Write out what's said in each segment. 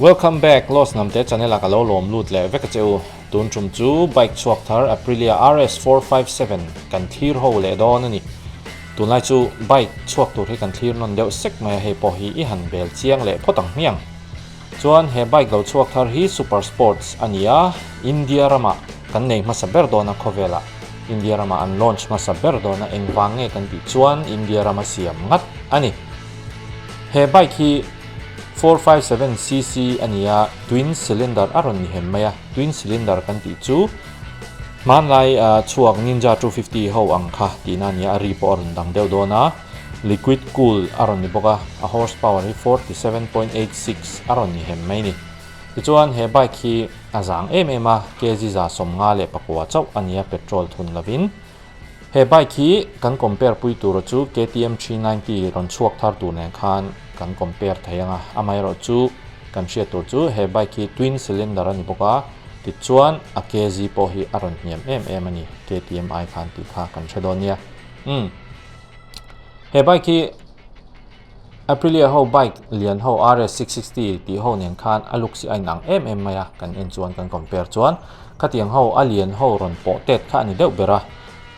Welcome back Lost Hnamte channel ah ka lo lawm lut leh vek a che u. Tun tum chu bike chhuak thar Aprilia RS457 kan thlir ho leh dawn a ni. Tunlai chu bike chhuak tur hi kan thlir nawn deuh sek mai a, hei pawh hi i han bel chiang leh phawt ang hmiang. Chuan he bike lo chhuak thar hi Super Sports a ni a, India ramah kan nei hmasa ber dawn a khawvelah India ramah an launch hmasa ber dawn a, engvang nge kan tih chuan India rama siam ngat a ni. He bike hi 457cc a ni a, twin cylinder a rawn ni hem mai a, twin cylinder kan tih chu hmanlai chhuak Ninja 250 ho ang kha tihna a ni a, a ri pawh a rawn dang deuh dawn a. Liquid cool a rawn ni bawk a, a horse power hi 47.86 a rawn ni hem mai ni. Tichuan he bike hi a zang em em a, kg 54 chauh a ni a petrol thun lovin. He bike hi kan compare pui tura chu KTM 390 rawn chhuak thar tur nen khan kan compare thei ang a, amaherawhchu kan hriat tur chu he bike hi twin cylinder a ni bawk a, tichuan a kg pawh hi a rawn hniam em em a ni KTM ai khan tih kha kan hre dawn nia. Umm. He bike hi Aprilia ho bike lian ho RS660 tih ho nen khan a looks hi a inang em em mai a, kan en chuan kan compare chuan khatiang ho a lian ho rawn pawh tet kha a ni deuh ber a.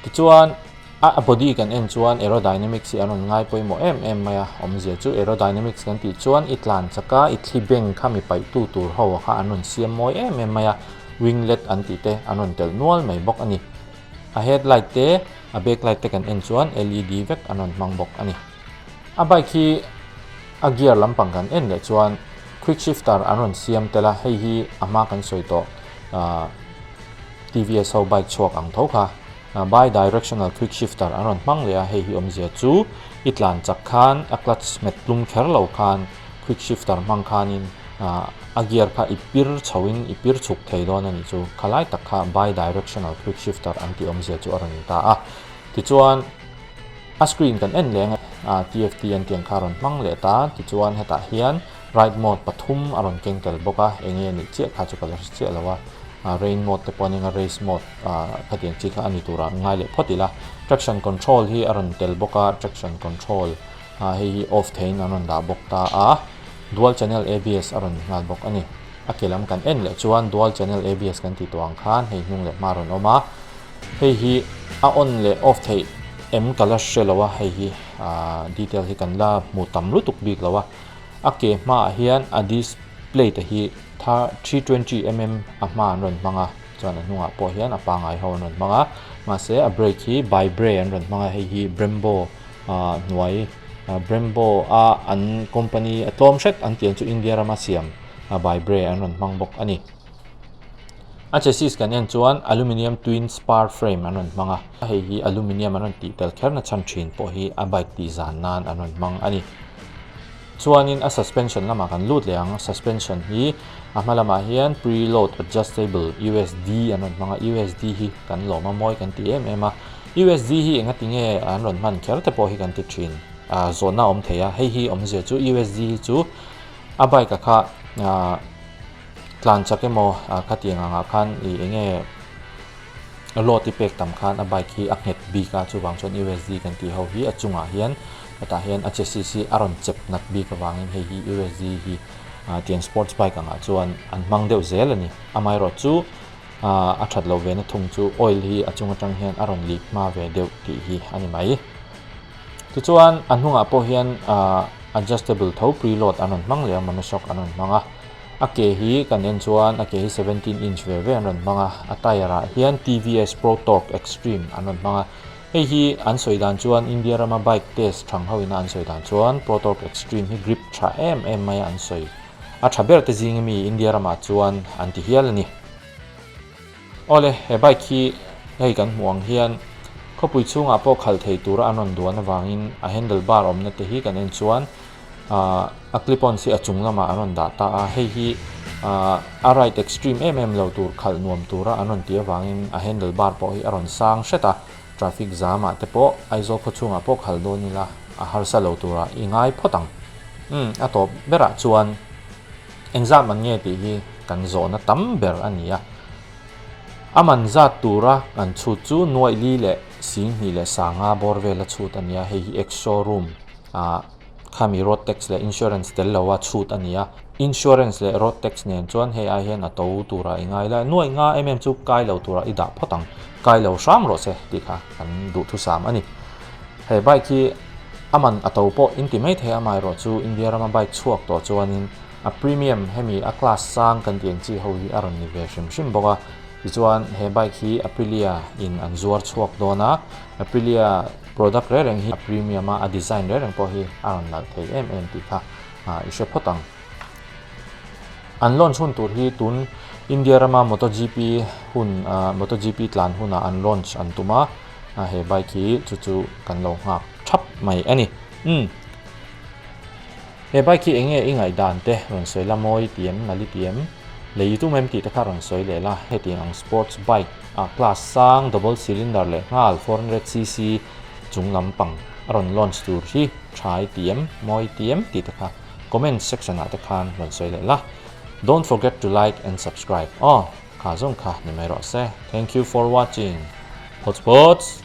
Tichuan a body kan en chuan aerodynamics hi an rawn ngai pawimawh em em mai a, awmzia chu aerodynamics kan tih chuan i tlan chak a, i thli beng kha mi paihtu tur ho kha an rawn siam mawi em em mai a, winglet an tih te an rawn telh nual mai bawk a ni. A headlight te, a backlight te kan en chuan led vek an rawn hmang bawk a ni. A bike hi a gear lampang kan en leh chuan quick shifter an rawn siam tel a, hei hi a hma kan sawi tawh ahh TVS ho bike chhuak ang tho kha bi-directional quick shifter an rawn hmang leh a, hei hi awmzia chu i tlan chak khan a clutch hmet tlum kher lo khan quick shifter hmang khanin ahh a gear kha i pir chhoin i pir chhuk thei dawn a nih chu, khalai tak kha bi-directional quick shifter an tih awmzia chu a rawn in ta a, tichuan a screen kan en leng a TFT an tih ang kha a rawn hmang leh ta, tichuan hetah hian ride mode pathum a rawn keng tel bawk a, eng nge nih chiah kha chu ka la hre chiah lo a, rain mode te pawh a ning a race mode ah khatiang chi kha a ni turah ngai leh phawt ila, traction control hi a rawn tel bawk a, traction control ah hei hi off theiin an rawn dah bawk ta a. Dual channel ABS a rawn nghal bawk a ni. A ke lam kan en leh chuan dual channel ABS kan tih tawh ang khan hei hnung leh hma a rawn awm a. Hei hi a on leh off theih em ka la hre lo a, hei hi ahh detail hi kan la hmu tam lutuk bik lo a. A ke hmaah hian a display te hi tha 320 mm a hma an rawn hmang a, chuan a hnungah pawh hian a pangngai ho an rawn hmang a. Mahse a brake hi Bybre an rawn hmang a, hei hi Brembo ahh hnuai Brembo a an company a tlawm hret an tih ang chu India rama siam Bybre an rawn hmang bawk a ni. A chassis kan en chuan aluminium twin spar frame an rawn hmang a, hei hi aluminium an rawn tih tel kher na chhan thin pawh hi a bike tih zan nan an rawn hmang a ni. Chuanin a suspension lamah kan lut leh ang, suspension hi a hma lamah hian preload adjustable USD an rawn hmang a, USD hi kan lawm a mawi kan ti em em a. USD hi enga ti nge an rawn hman kher te pawh hi kan ti thin a, zawhna a awm thei a, hei hi awmzia chu USD hi chu a bike a kha ah tlan chak emaw khatiang angah khan ih eng nge load i pek tam khan a bike hi a nghet bik a, chuvang chuan USD kan tih ho hi a chungah hian hetah hian a chassis hi a rawn chep nat bik avangin hei hi USD hi tiang sports bike angah chuan an hmang deuh zel a ni, amaherawhchu. A that loh ve na thung chu oil hi a chung atang hian a rawn leak hma ve deuh tih hi a ni mai. Tichuan a hnungah pawh hian adjustable tho preload an rawn hmang leh a monoshock an rawn hmang a. A ke hi kan en chuan a ke hi 17 inch ve ve an rawn hmang a, a tyre ah hian TVS Pro Torque Extreme an rawn hmang a. Hei hi an sawi dan chuan India rama bike test thang ho ina an sawi dan chuan Pro Torque Extreme hi grip tha em em mai a an sawi. A tha ber te zing ami India ramah chuan an ti hial a ni. Awle, he bike hi hei kan hmuh ang hian khawpui chhungah pawh khalh thei tura an rawn duan avangin a handle bar awmna te hi kan en chuan ahh a clip on hi a chung lamah an rawn dah ta a, hei hi ahh a ride extreme em em lo tur khalh nuam tura an rawn tih avangin a handle bar pawh hi a rawn sang hret a, traffic jam ah te pawh Aizawl khaw chhungah pawh khalh dawn ila a harsa lo turah i ngai phawt ang. Umm a tawp berah chuan. Engzat man nge tih hi kan zawhna tam ber a ni a. A man zat tura kan chhut chu nuaih li leh sing hnih leh sanga bawr vela chhut a ni a, hei hi ex showroom ah khami road tax leh insurance tel loa chhut a ni a. Insurance leh road tax nen chuan hei ai hian a to turah i ngai la, nuaih nga em em chu kai lo turah i dah phawt ang, kai lo hram rawh se tih kha kan duhthusam a ni. He bike hi a man a to pawh in ti mai thei a, amaherawh chu India rama bike chhuak tawh chuanin a premium hemi a class sang kan tih ang chi ho hi a rawn ni ve hrim hrim bawk a. Tichuan he bike hi Aprilia in an zuar chhuak dawn a, Aprilia product reng reng hi a premium a, a design reng reng pawh hi a rawn nalh thei em em tih kha i hre phawt ang. An launch hun tur hi tun India rama MotoGP hun MotoGP tlan hunah an launch an tum a, he bike hi chu chu kan lo nghak thap mai a ni. Umm. He bike hi enge i ngaihdan te rawn sawi la mawi ti em, nali ti em, lei tum em tih te kha rawn sawi leh la. Hetiang ang sports bike a class sang double cylinder leh nghal 400cc chung lampang a rawn launch tur hi tha i ti em, mawi i ti em tih te kha comment section ah te khan rawn sawi leh la. Don't forget to like and subscribe aw. Kha zawng kha ni mai rawh se. Thank you for watching. Phawts phawts.